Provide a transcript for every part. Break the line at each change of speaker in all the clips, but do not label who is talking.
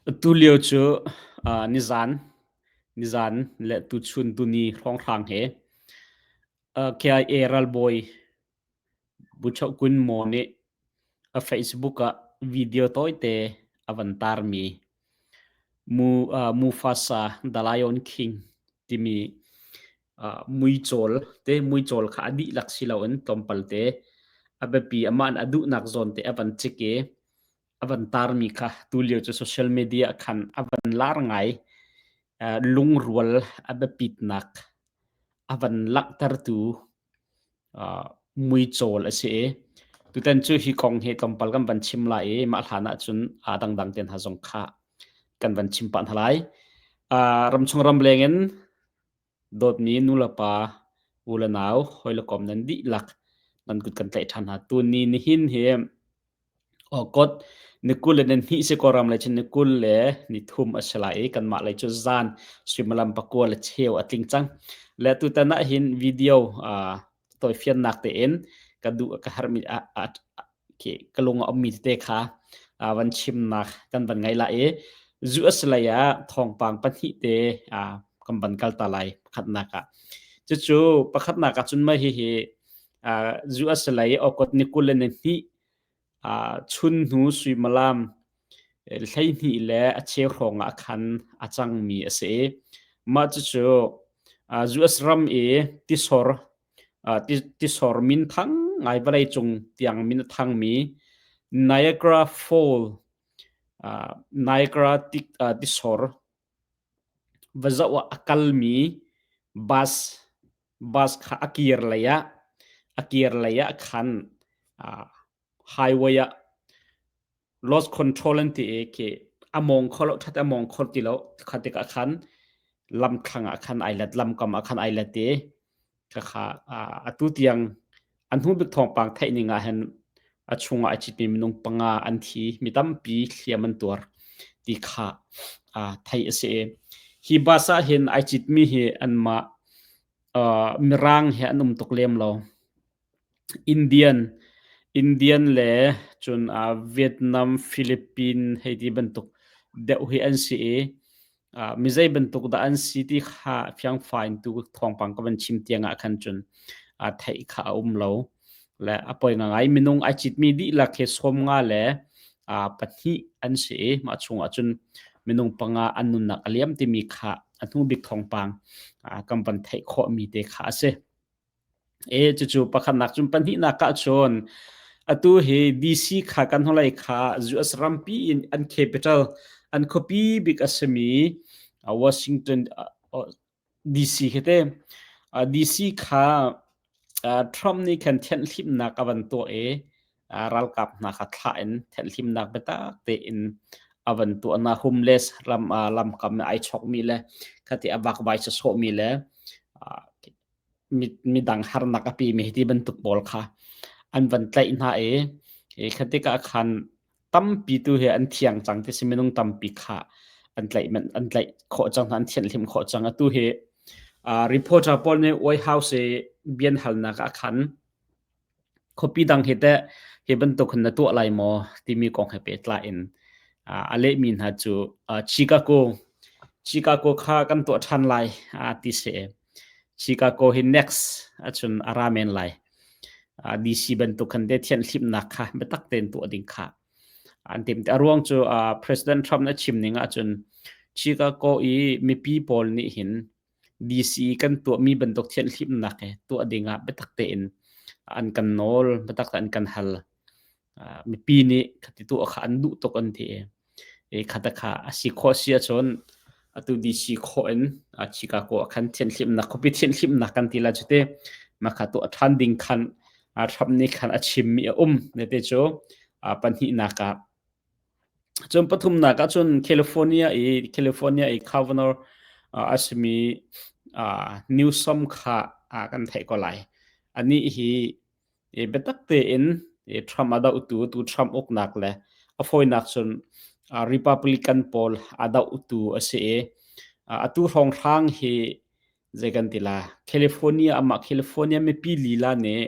Tulio cu nizan nizan le tuchun tuni hrawnghrang he KIA ralbawi Buchoh Kun Maw nih a Facebook ah video tawite a van tarmi Mufasa The Lion King timi muicawl te muicawl kha a dihlak si loin tlawmpal te a biapi amah nih a duhnak zawn te a van cik i a van tarmi kha tulio cu social media khan a van lar ngai. Lungrual a biapitnak a van langhtertu muicawl a si i tutan cu hi kong hi tlawmpal kan van chim lai i mah hlan ah cun aa dangdang te hna zong kha kan van chim pah hna lai. Ramchung ramleng in dawtmi nulepa u le nau hawi le kom nan dihlak nan kut kan tlaih ṭhan hna. Tuni nihin hi Awkawt ni 20 le ni hnih si Kawlram lei cun ni 23 a si lai i kanmah lei cu zan suimilam pakua le cheu a tling cang. Le tutan ah hin video tawifiannak tein ka duh ka herhmi ka lung a ummi tete kha van chimnak kan van ngei lai i US lei ah thawngpang pahnih te kan van kal ta lai pakhatnak ah. Cucu pakhatnak ah cun mah hihi US lei awkawt ni 22 chun hnu suimilam 12 le a cheu hrawng ah khan a cangmi a si. Mah cucu US ram i tisor tisor minthang ngai vawleicung tiang min a thangmi Niagara Fall Niagara tisor va zoh ah a kalmi bus bus kha a kir lei ah a kir lei ah khan highway ah loss control an ti i khi a mawng kho lo that a mawng kho ti lo kha tikah khan lamthlang ah khan ai let lamkam ah khan ai let i khakha atu tiang an hnu bik thawngpang theih ning ah hin a chungah a citmi minung panga an thi mi tampi hliam an tuar ti kha theih a si i hi bus ah hin ai citmi hi anmah mirang he an um tuk lem lo Indian Indian le cun Vietnam Philippine hei ti bantuk deuh hi an si i mi zei bantuk dah an si ti kha fiangfai in tu thawngpang ka van chim tiang ah khan cun theih kha a um lo. Le a poi ngai minung ai citmi dihlak hi 50 le pahnih an si i mah chungah cun minung panga an nunnak a liam timi kha a hnu bik thawngpang kan van theih khawhmi te kha a si. E cucu pakhatnak cun pahnihnak ah cun atu hi DC kha kan hnulei kha US rampi in an capital an khuapi bik a simi Washington DC khi te DC kha Trump nih khan thianhhlimhnak a van tuah i ralkap hna kha thlah in thianhhlimhnak biatak tein a van tuah na homeless ram lamkam ai chokmi le khati a vakvai sawsawhmi le midang harnak a pemi ti bantuk pawl kha an van tlaih hna i kha tikah khan tampi tu hi an thiang cang ti si minung tampi kha an tlaih an tlaih khawh cang hna an thianhhlimh khawh cang atu hi reporter pawl nih White House i bian halnak ah khan Khuapi dang hi teh hi bantuk hin na tuah lai maw timi kong he pehtlai in a lehmi hna cu Chicago Chicago kha kan tuah ṭhan lai ti si. Chicago hi next ahcun a ra men lai. DC bantuk khan te thianhhlimhnak kha biatak tein tuah ding kha an timh. A ruang cu President Trump na chim ning ahcun Chicago i mipi pawl nih hin DC kan tuahmi bantuk thianhhlimhnak he tuah dingah biatak tein an kan nawl, biatak tein an kan hal. Mipi nih khati tuah kha an duh tuk an ti i khata kha a si khawh si ahcun atu DC khawh in Chicago ah khan thianhhlimhnak khuapi thianhhlimhnak kan ti la cu te mah kha tuah ṭhan ding khan Trump nih khan a chimmi a um ne te cu pahnihnak ah Cun pathumnak ahcun California i Governor a simi Newsom kha kan theih ko lai. Anih hi biatak tein Trump a dohtu, tu Trump uknak le a fawinak cun Republican pawl a dohtu a si i atu hrawnghrang hi zei kan ti la California amah California mipi lila nih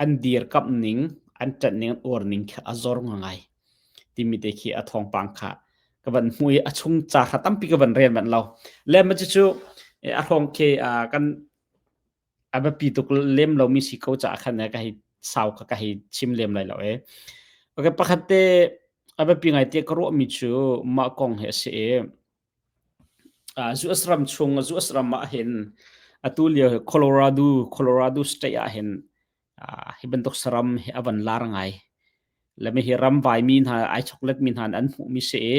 an dirkamh ning, an ṭanh ning, an uar ning khi a zor ngai timi te khi a thawngpang kha. Ka van hmu i a chung ca kha tampi ka van rel manh lo. Le ma cucu a hrawng khi kan a biapi tuk lem lomi si ko caah khan ka hei sau ka ka hei chim lem lai lo e. Okay, pakhat te a biapi ngai te ka ruahmi cu mah kong hi a si i US ram chung US ram ah hin atu lio hi Colorado Colorado state ah hin hi bantuk saram hi a van lar ngai. Le mi hi ram vaimi hna ai choklet mi hna an hmuhmi si i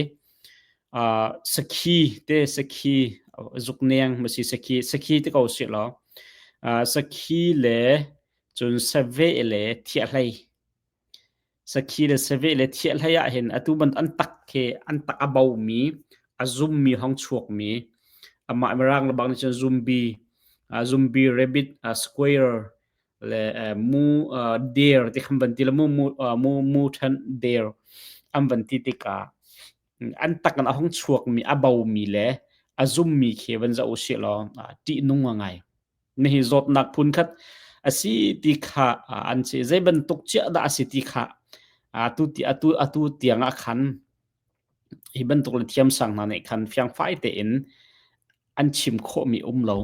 sakhi te sakhi zukneng ma si sakhi sakhi te ko si law sakhi le cun saveh le thiahlei sakhi le saveh le thiahlei ah hin atu ban an tak khi an tak a bomi a zummi hong chuakmi amah mirang le bang nih cun zumbi zumbi rabbit square le mu deer ti khan van ti le mu mu mu mu ṭhen deer an van ti tikah an tak in a hung chuakmi a bomi le a zummi khi van zoh usih law ṭihnung a ngai. Nihi zawtnak phun khat a si ti kha an si zei bantuk chiah dah a si ti kha atu ti atu atu tiang ah khan hi bantuk le thiamsang hna nih khan fiangfai tein an chim khawhmi um lo.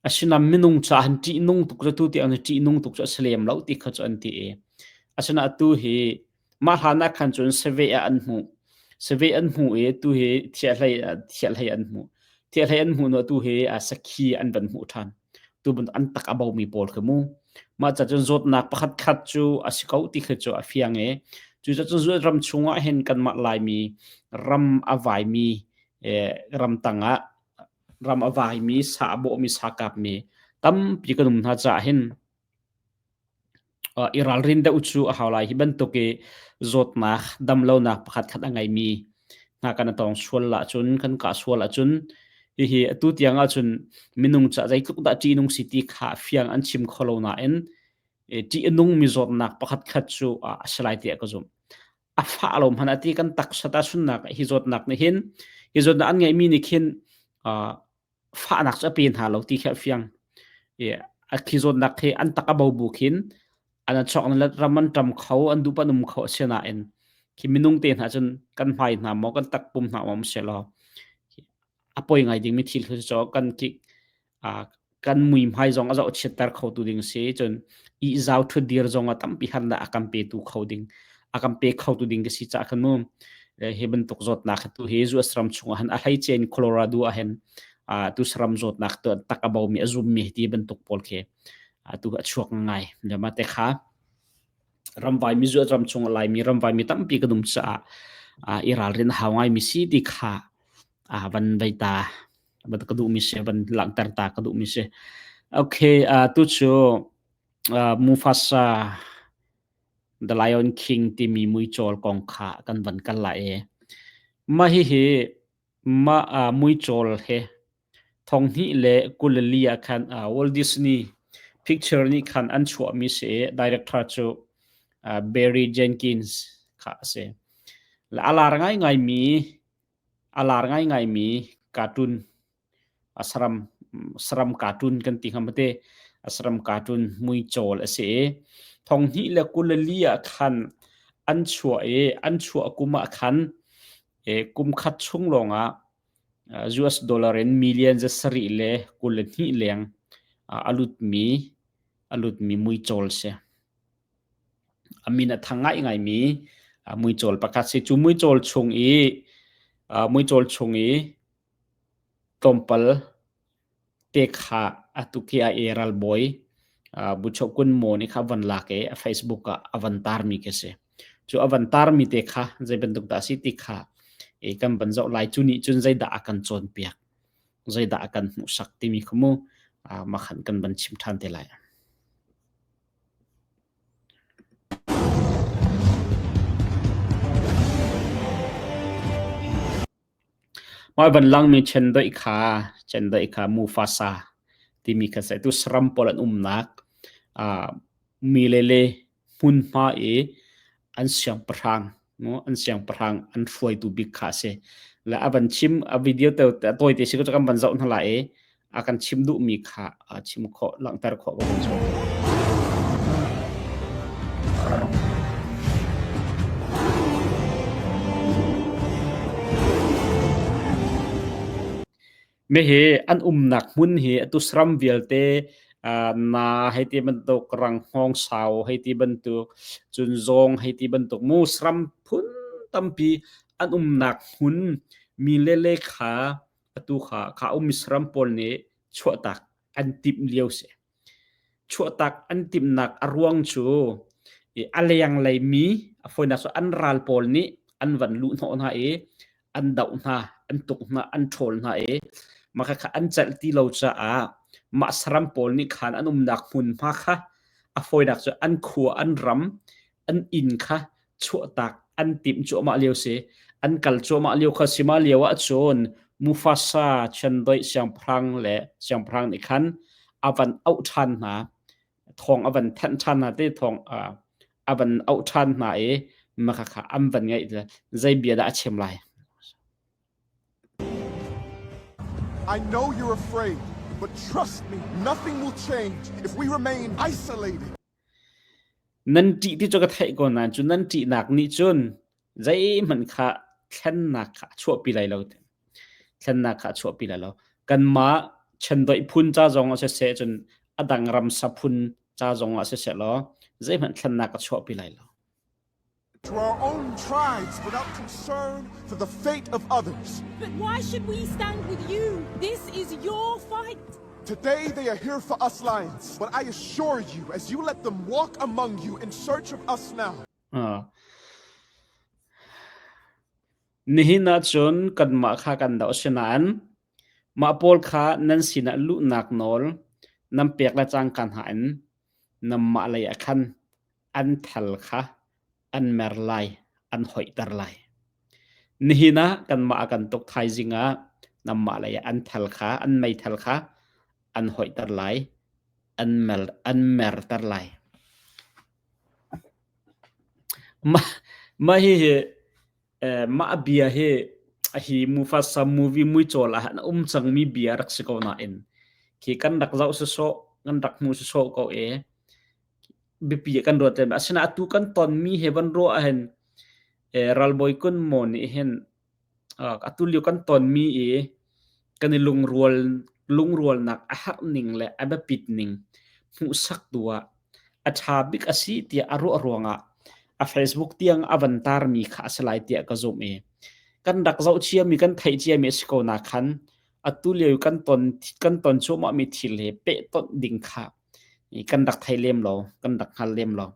Asinain minung caah han ṭihnung tuk cu tu tiang ṭihnung tuk cu a si lem lo ti kha cu an ti i asinain atu hi mah hlan ah khan cun saveh ah an hmuh. Saveh an hmuh i tu hi thiahlei thiahlei an hmuh. Thiahlei an hmuh hnu tu hi sakhi an van hmuh ṭhan. Tu bantuk an tak a bomi pawl khi mu. Mah ca cun zawtnak pakhat khat cu a si ko ti khi cu a fiang i cucaah cun ram chungah hin kanmah Laimi ram a vaimi ramtang ah ram a vaimi, sa a bawhmi, sa kapmi tampi kan um hna caah hin i ralrin deuh cu a hau lai. Hi bantuk i zawtnak, damlonak pakhat khat a ngeimi hna kan tong sual ahcun, kan kah sual ahcun hihi atu tiang ahcun minung caah zeitluk dah ṭihnung si ti kha fiang an chim kho lo nain ṭih a nungmi zawtnak pakhat khat cu a si lai tiah ka zumh. A fah lo hmanh ah ti kan taksa tahchunhnak hi zawtnak nih hin hi zawtnak an ngeihmi nih khin fahnak cu a pe hna lo ti khi a fiang. I a khi zawtnak khi an tak a bo bu khin an chok na ram an ṭam kho an duh pan um kho a si nain khi minung te hna cun kan hmai hna maw kan takpum hna maw um selaw a poi ngai dingmi thil cu kan ki kan muihmai zong a zoh chiatter khotu ding si cun ihzau ṭhutdir zong ah tampi harnak a kan petu kho ding a kan pe khotu ding ka si caah khan mu hi bantuk zawtnak tu hi US ram chungah han a hleice in Colorado ah hin tu saram zawtnak tu tak a bomi a zummi ti bantuk pawl khi tu a chuak ngai lema te kha ramvai mi zuat ram chung laimi ramvai mi tampi kan um caah i ralrin hau ngai mi si ti kha van vei ta van ka duhmi si van langhter ta ka duhmi si okay uh, tu cu uh, Mufasa The Lion King timi muicawl kong kha kan van kal la e mah hihi mah uh, muicawl he thonghnih le kulali ah khan uh, Walt Disney Picture nih khan an chuahmi si i director cu uh, Barry Jenkins kha a si. A lar ngaingaimi A lar ngaingaimi cartoon a saram saram cartoon kan ti hnga mate a saram cartoon muicawl a si i thonghnih le 24 ah khan an chuah i an chuah kum ah khan kum khat chung lawngah US dollar in million za sarih le 22 leng a lutmi a lutmi muicawl si. A min a thang ngaingaimi muicawl pakhat si. Cu muicawl chung i muicawl chung i tlawmpal te kha atu khi a e ralbawi Buchoh Kun Maw nih kha van lak i a Facebook ah a van tarmi khi si. Cu a van tarmi te kha zei bantuk dah a si ti kha i kan van zoh lai. Cu nih cun zeidah a kan cawnpiak, zeidah a kan hmuhsak timi kha mu mah khan kan van chim ṭhan te lai. Mah van langmi chendoih kha chendoih kha Mufasa timi kha si. Tu saram pawl an umnak uh, mi le le hmunhma i an siangpahrang an siangpahrang an hruaitu bik kha a si. Le a van chim a video te tawi te si ko kan van zoh hna lai i a kan chim duhmi kha chim khawh langhter khawh ka kan zuam. Mehe an umnak hmun hi atu saram vialte na hei ti bantuk ranghngawng sau hei ti bantuk cun zawng hei ti bantuk mu saram phun tampi an umnak hmun mi le le kha atu kha kha ummi saram pawl nih chuahtak an timh lio si. Chuahtak an timhnak a ruang cu a lenglei mi a fawinak cu an ral pawl nih an van luh hnawh hna i an doh hna, an tuk hna, an ṭhawl hna i mah khakha an celh ti lo caah mah saram pawl nih khan an umnak hmunhma kha a fawinak cu an khua, an ram, an inn kha chuahtak an timh cuahmah lio si. An kal cuahmah lio kha si mah lio ahcun Mufasa chiandeih siangpahrang le siangpahrang nih khan a van auh ṭhan hna. Thawng a van thanh ṭhan hna te thawng a van auh ṭhan hna i mah khakha an van ngaih zei bia dah a chim lai.
I know you're afraid, but trust me, nothing will change if we remain isolated.
Nan ṭih ti cu ka theih ko nain cu nan ṭihnak nih cun zeihmanh kha thlennak kha a chuahpi lai lo. Thlennak kha a chuahpi lai lo. Kanmah chendoih phun ca zong ah siseh cun a dang ramsa phun ca zong ah siseh law zeihmanh thlennak a chuahpi lai lo.
To our own tribes without concern for the fate of others.
But why should we stand with you? This is your fight.
Today they are here for us lions, but I assure you, as you let them walk among you in search of us now.
Uh. Nihin ahcun kanmah kha kan doh asinain mah pawl kha nan sinah luhnak nawl nan pek le cangka hna in nanmah lei ah khan an thal kha an mer lai, an hoihter lai. Nihin ah kanmah a kan tuk thaizing ah nanmah lei ah an thal kha, an meithal kha an hoihter lai, an mer, an merter lai. Mah, mah hihi eh, mah bia hi hi Mufasa movie muicawl ah an um cangmi bia rak si ko nain khi kan rak zoh sawsawh kan rak hmu sawsawh ko e biapi ah kan ruat lem. Asinain atu kan tonmi he van ruah ahhin ralbawi kun maw nih hin atu lio kan tonmi i kan i lungrual lungrualnak a herh ning le a biapit ning hmuhsaktu ah a ṭha bik a si tiah a ruah ruangah a Facebook tiang a van tarmi kha a si lai tiah ka zumh i kan rak zoh ciami kan theih ciami a si ko na khan atu lio kan ton kan ton cuahmahmi thil he pehtonh ding kha kan rak thei lem lo kan rak hngal lem lo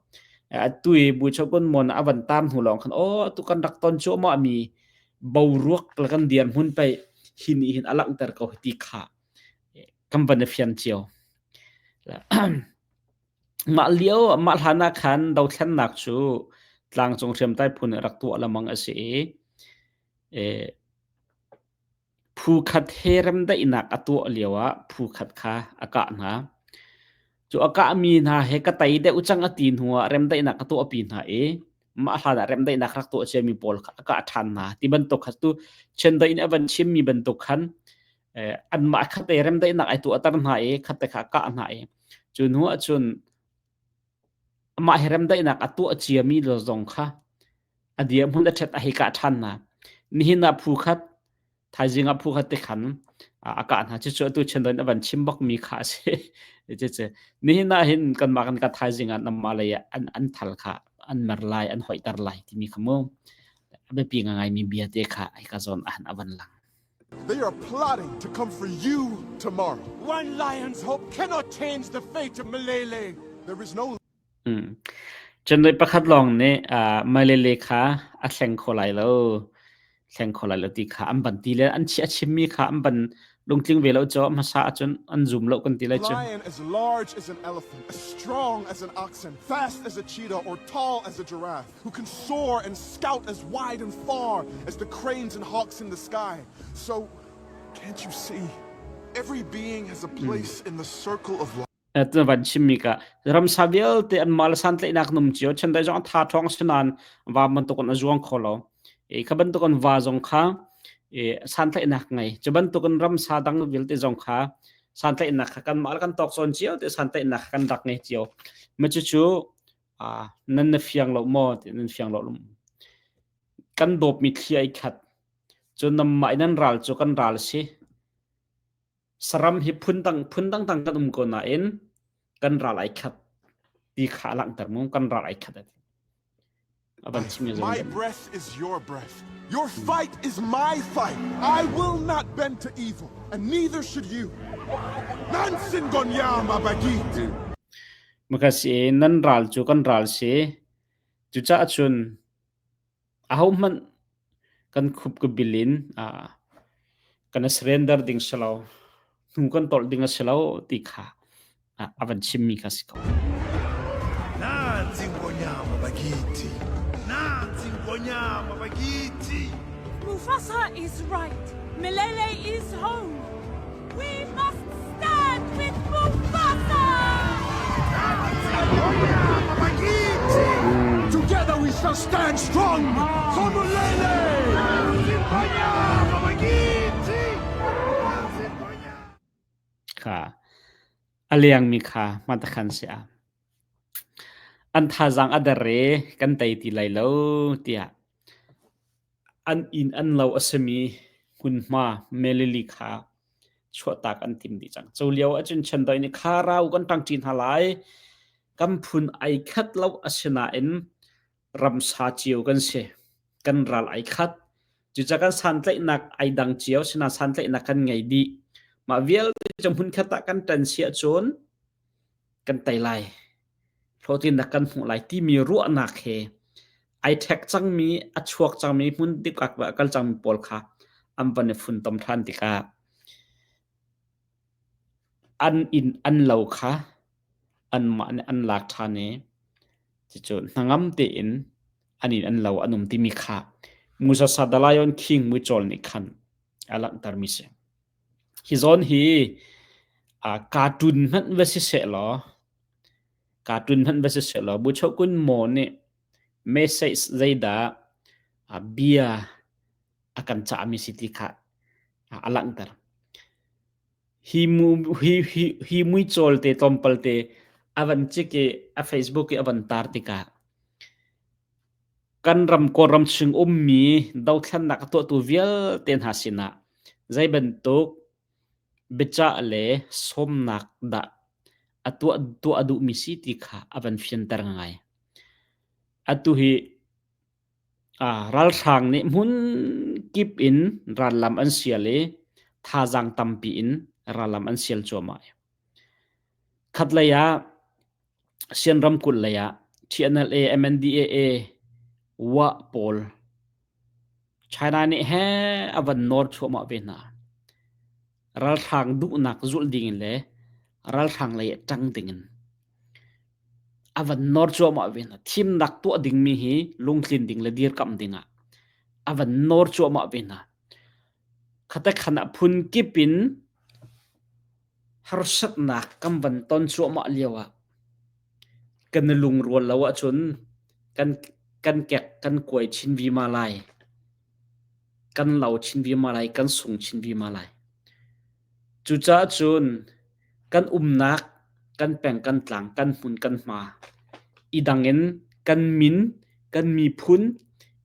atu i buchokun mon a van tam hnu lawng khan oh atu kan rak ton cuahmah mi boruak le kan dirhmun pei hi nih hin a langhter ko ti kha kan van i fian cio mah lio mah hlan ah khan dothlennak cu tlangcung hriamtlai phun rak tuah lamang a si i Phu khat he remdaihnak a tuah lioah phu khat kha a kah hna. Cu a kahmi hna he ka tei deuh cang a ti hnuah remdaihnak a tuahpi hna i mah hlanah remdaihnak rak tuah ciami pawl kha a kah ṭhan hna. Ti bantuk kha tu chiandeih nih a van chimmi bantuk khan eh, anmah khat te remdaihnak ai tuahter hna i khat te kha a kah hna i cu hnu ahcun amah he remdaihnak a tuah ciami zong kha a dirhmun a ṭhet a hei kah ṭhan hna. Nihin ah phu khat, thaizing ah phu khat te khan a kah hna. Cucu atu chiandeih a van chim bakmi kha a si. Cucu nihin ah hin kanmah kan ka thaizing ah namah lei ah an an thal kha an mer lai, an hoihter lai timi kha mu a biapi ngaimi bia te kha hika zawn ah a van lang.
They are plotting to come for you tomorrow.
One lion's hope cannot change the fate of Malele.
There is no
Cun pakhat lawng nih Malele kha a thleng kho lai lo, thleng kho lai lo ti kha an van ti le an a chimmi kha an van lungtling ve lo cu hmasa ahcun an zum lo kan ti lai cu.
Lion as large as an elephant, as strong as an oxen, fast as a cheetah or tall as a giraffe, who can soar and scout as wide and far as the cranes and hawks in the sky. So, can't you see? Every being has a place in the circle of life.
Na van chimmi ka ramsa vialte anmah le santlaihnak num cio chandai zong a tha ṭhawng asinain va bantukin a zuang kho lo. E kha bantukin va zong kha e santlaihnak ngei. Cu bantukin ramsa dang vialte zong kha santlaihnak kha kanmah le kan tawk zawn cio te santlaihnak kha kan rak ngei cio. Ma cucu nan na fiang lo maw ti nan fiang lo. Kan dawpmi thli ai khat. Cun nanmah in nan ral cu kan ral si. Saram hi phundang phundang dang kan um ko nain kan ral ai khat ti kha a langhter mu kan ral ai khat ati. A van chim
My breath is your breath. Your fight is my fight. I will not bend to evil, and neither should you. Nansin Gonyama Bagit.
Makasi nan ral cu kan ral si. Cucaah cun Ahohmanh kan khup ka bil in kan i surrender ding si lo, hnu kan tolh ding a si lo ti kha a van chimmi kha si ko.
Nansi ngonyama bakithi. Nansi ngonyama bakithi.
Mufasa is right. Milele is home. We must stand with Mufasa!
Together we shall stand strong for Mulele!
Kha a liangmi kha hmatakhan si a. An thazaang a der i kan tei ti lai lo tiah An inn an lo a simi hmunhma Melili kha chuahtak an tim dih cang. Cu lio ahcun Chandoi nih kha rau kan ṭangṭi hna lai. Kan phun ai khat lo asinain ramsa cio kan si. Kan ral ai khat. Cucaah kan santlaihnak ai dang cio sinain santlaihnak kan ngei dih. Mah vialte cu hmunkhat ah kan ṭan si ahcun kan tei lai. Hlawhtlinnak kan hmuh lai timi ruahnak he ai ṭhek cangmi, a chuak cangmi, hmun dikak a kal cangmi pawl kha an van i funtom ṭhan tikah an inn an lo kha anmah nih an lak ṭhan i cucu hnangam tein an inn an lo an um timi kha Moses the Lion King muicawl nih khan a langhtermi si. Hi zawn hi cartoon hmanh va si sehlaw cartoon hmanh va si sehlaw Buchokun Maw nih message zeidah bia a kan cahmi si ti kha a langhter. Hi mu hi hi hi muicawl te tlawmpal te a van cik i a Facebook i a van tar tikah Kan ram Kawlram chung ummi dothlennak a tuahtu vialte hna sinah zei bantuk biacah le sawmnak dah a tuah tuah a duhmi si ti kha a van fianter ngai. Atu hi ralhrang nih hmun kip in rallam an sial i thazaang tampi in rallam an sial cuahmah. Khatlei ah Sian ramkulh lei ah TNLA, MNDAA, Wah pawl China nih he a van nawr chuahmah ve hna. Ralhrang duhnak zulh ding in le ralhrang lei ah ṭang ding in a van nawr cuahmah ve hna. Thimnak tuah dingmi hi lungtlin ding le dirkamh ding ah a van nawr cuahmah ve hna. Khatekhan ah phun kip in Harsatnak kan van ton cuahmah lioah kan i lungrual lo ahcun kan kan kek kan kuai chin vima lai. Kan lo chin vima lai, kan sung chin vima lai. Cucaah cun kan umnak, kan peng kan tlang, kan hmun kan hma i dang in kan min, kan miphun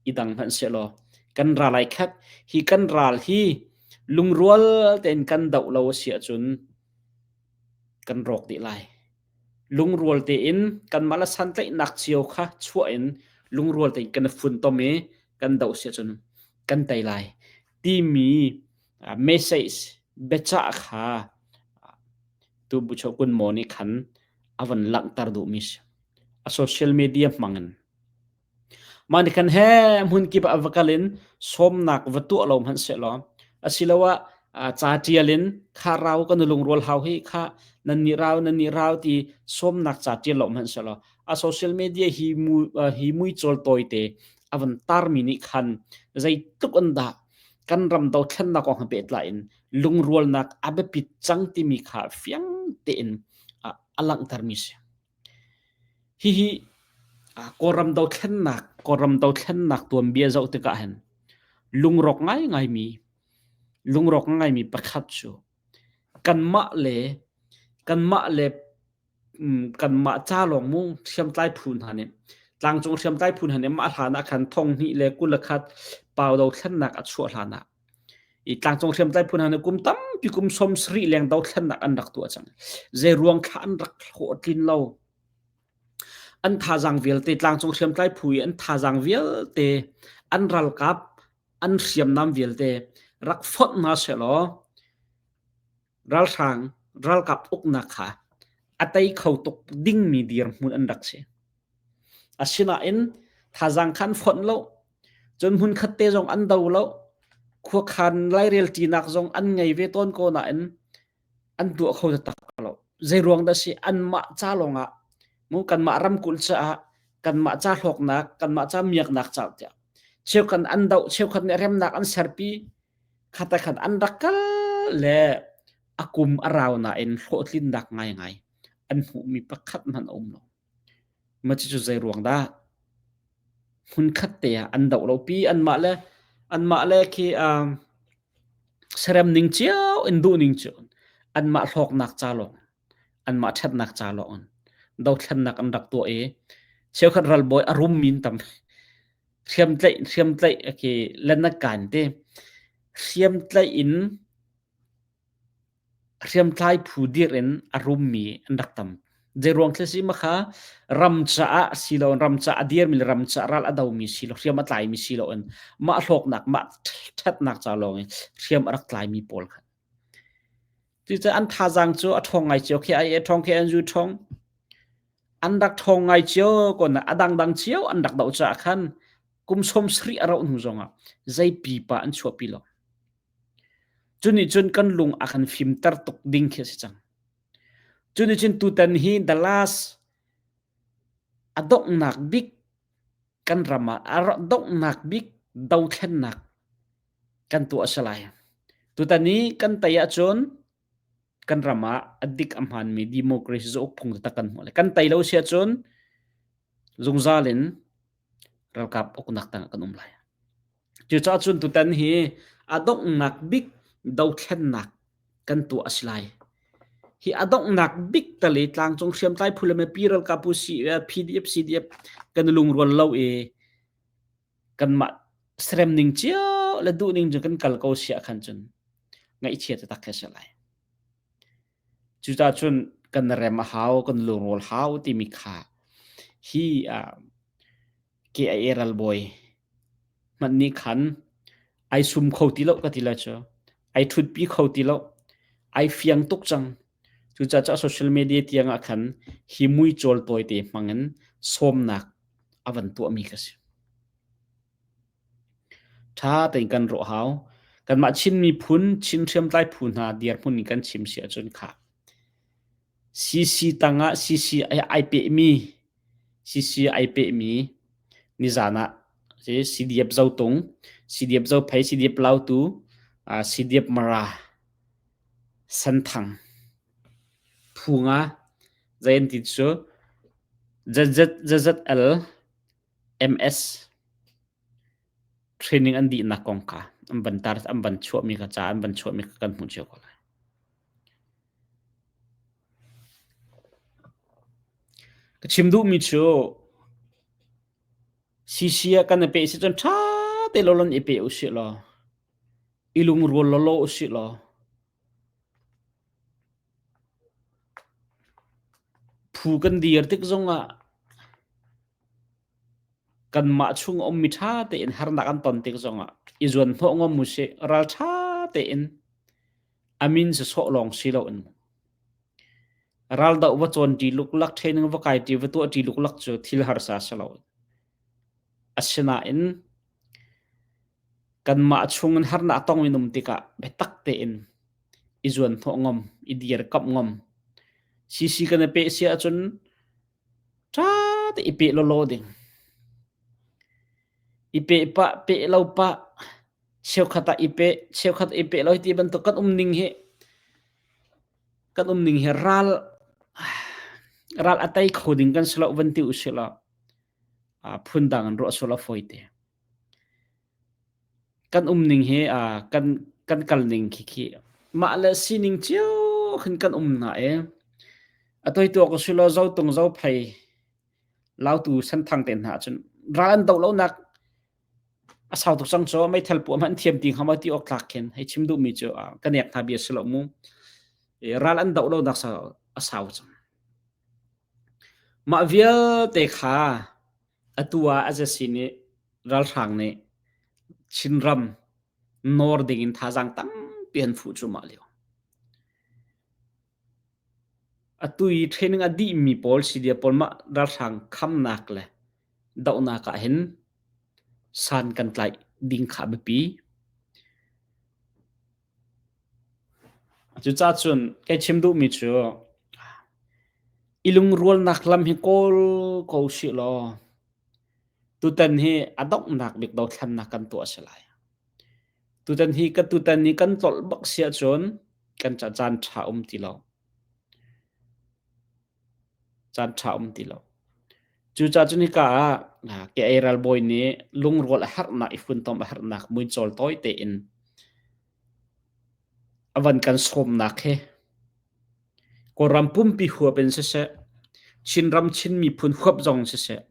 i dang hmanh sehlaw kan ral ai khat. Hi kan ral hi Lungrual tein kan doh lo a si ahcun kan rawk dih lai. Lungrual tein kanmah le santlaihnak cio kha chuah in lungrual tein kan i funtom i kan doh si ahcun kan tei lai timi message biacah kha tu Buchokun Maw nih khan a van langhter duhmi si. A social media hmang in. Mah nih khan he hmunkip ah va kal in sawmnak va tuah lo hmanh sehlaw asiloah ca ṭial in kha rau kan i lungrual hau hi kha nan nih rau nan nih rau ti sawmnak ca ṭial lo hmanh sehlaw a social media hi mu hi muicawl tawite a van tarmi nih khan zeitluk in dah kan ram dothlennak kong he pehtlai in lungrualnak a biapit cang timi kha fiang tein a langhtermi si. Hihi Kawlram dothlennak Kawlram dothlennak tuanbia zoh tikah hin lungrawk ngaingaimi lungrawk ngaimi pakhat cu kanmah le kanmah le kanmah ca lawng mu hriamtlai phu hna nih tlangcung hriamtlai phu hna nih mah hlan ah khan 2021 pau dothlennak a chuah hlan ah i tlangcung hriamtlai phu hna nih kum tampi. tampi kum 70 leng dothlennak an rak tuah cang. Zei ruang thla an rak hlawhtlin lo. An thazaang vialte tlangcung hriamtlai phu i an thazaang vialte an ralkap an hriamnam vialte rak fonh hna sehlaw ralhrang ralkap uknak kha a tei kho tuk dingmi dirhmun an rak si. Asinain thazaang kha an fonh lo. Cun hmunkhat te zong an do lo. Khuakhan lairel ṭinak zong an ngei ve tawn ko nain an tuah kho taktak lo. Zei ruang dah si anmah ca lawngah mu kanmah ramkulh caah kanmah ca hlawknak kanmah ca miaknak ca tiah cheukhat an doh cheukhat nih remnak an serpi khata khat an rak kal le a kum a rau nain hlawhtlinnak ngaingai an hmuhmi pakhat hmanh a um lo. Mah cucu zei ruang dah? Hmunkhat te ah an doh lo pi anmah le anmah le khi um, serem ning cio in duh ning cio anmah hlawknak ca lawng anmah ṭhatnak ca lawng in dothlennak an rak tuah i cheukhat ralbawi a rum min tam hriamtlaih hriamtlaih khi lenakan te hriamtlaih in Hriamtlai phu dirh in a rummi an rak tam. Zeiruang thil si makha ram caah silo ram caah a dirmi le ram caah ral a domi silo hriam a tlaimi silo in mah hlawknak mah ṭhatnak ca lawng in hriam a rak tlaimi pawl kha. Cucaah an thazaang cu a ṭhawng ngai cio khi ai a ṭhawng khi an zu ṭhawng. An rak ṭhawng ngai cio ko na a dangdang cio an rak doh caah khan kum 70 a rauh hnu zongah zei pipa an chuahpi lo. Cu nih cun kan lung a kan fimter tuk ding khi a si cang. Cu nih cun tutan hi the last a donghnak bik kan ram ah a donghnak bik dothlennak kan tuah a si lai. Tutan hi kan tei ahcun kan ram ah a dik a hmaanmi democracy zauk phung taktak kan hmuh lai. Kan tei lo si ahcun zungzal in ralkap uknak tangah kan um lai. Cucaah cun tutan hi a donghnak bik dothlennak kan tuah a si lai. Hi a donghnak bik tal i tlangcung hriamtlai phu le mipi ralkap pu PDF CDF kan lungrual lo i kanmah serem ning cio le duh ning cu kan kal ko si ahkhan cun ngaihchia taktak khi a si lai. Cucaah cun kan rem a hau, kan lungrual hau timi kha hi KIA ralbawi hmanh nih khan ai sum kho ti lo ka ti lai cu. Ai ṭhutpi kho ti lo. Ai fiang tuk cang. Cucaah social media tiang ah khan hi muicawl tawite hmang in sawmnak a van tuahmi ka si. Ṭha tein kan rawh hau. Kanmah Chin miphun, Chin hriamtlai phu hna dirhmun in kan chim si ahcun kha CC tangah CC ai pehmi CC ai pehmi nizan ah CDF Zotung, CDF Zophei, CDF Lautu, CDF Mara, Senthang phu nga zei an ti cu ZZL MS training an dihnak kong kha an van tar an van chuahmi kha ca an van chuahmi kha kan hmuh cio ko lai. Ka chim duhmi cu CC ah kan i peh si cun ṭha te lawlaw i pe usih law i lungrual lawlaw usih law phu kan dir tik zongah kanmah chung a ummi ṭha tein harnak an ton tik zongah i zuanhnawh ngam usih ralṭha tein a min sawsawh lawng si loin raldoh va cawn ṭi luklak training va kai ṭi va tuah ṭi luklak cu thil harsa si lo. Asinain kanmah chung in harnak tong in um tikah biatak tein i zuanhnawh ngam, i dirkamh ngam. CC kan i peh si ahcun ṭha te i peh lawlaw ding. I peh pah, peh lo pah, cheukhat ah i peh, cheukhat i peh lo ti bantuk kan um ning hi kan um ning hi ral ral a tei kho ding kan si lo van ti usih law phundang in ruah sual a fawi te. Kan um ning hi kan kan kal ning khi khi mah le sining cio khin kan um na e a toi tuak usih law zo tung zo phei lautu senthang te hna cun ral an do lo nak. A sau tuk cang cu meithal puah hmanh thiam ti hnga maw ti awk tlak khin hei chim duhmi cu ka nek hna bia si lo mu. Ral an doh lonak a sau cang. Mah vialte kha atu ah azasi nih ralhrang nih Chinram nawr dingin thazaang tampi an fuh cuahmah lio. Atu i training a dihmi pawl CDF pawl mah ralhrang khamnak le dohnak ah hin san kan tlaih ding kha a biapi. Cucaah cun kai chim duhmi cu i lungrualnak lam hi kawl ko usih law tutan hi a donghnak bik dothlannak kan tuah a si lai. Tutan hi ka tutan hi kan tlolh bak si ahcun kan ca caan ṭha um ti lo. Caan ṭha um ti lo. Cucaah cun hika ah ke ei ralbawi nih lungrual a herhnak i funtom a herhnak muicawl tawi tein a van kan sawmnak hi Kawlram pumpi huap in siseh, Chinram Chin miphun huap zong siseh,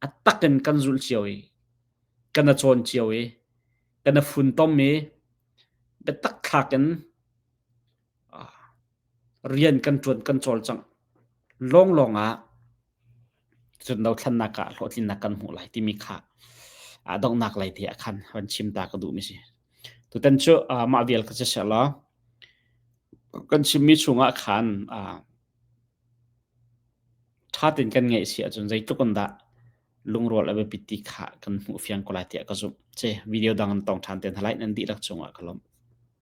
a tak in kan zulh cio i kan a cawn cio i kan a funtom i biatak thlak in rian kan ṭuan kan cawlcangh lawnglawng ah cun dothlannak ah hlawhtlinnak kan hmuh lai timi kha a donghnak lei te ah khan van chim ta ka duhmi si. Tutan cu mah vial ka si seh law kan chimmi chungah khan ṭha tein kan ngeih si ahcun zeitluk in dah lungrual a biapit ti kha kan hmuh fiang ko lai tiah ka zumh. Ce video dang in tong ṭhan te hna lai nan dihlak cungah ka lawmh.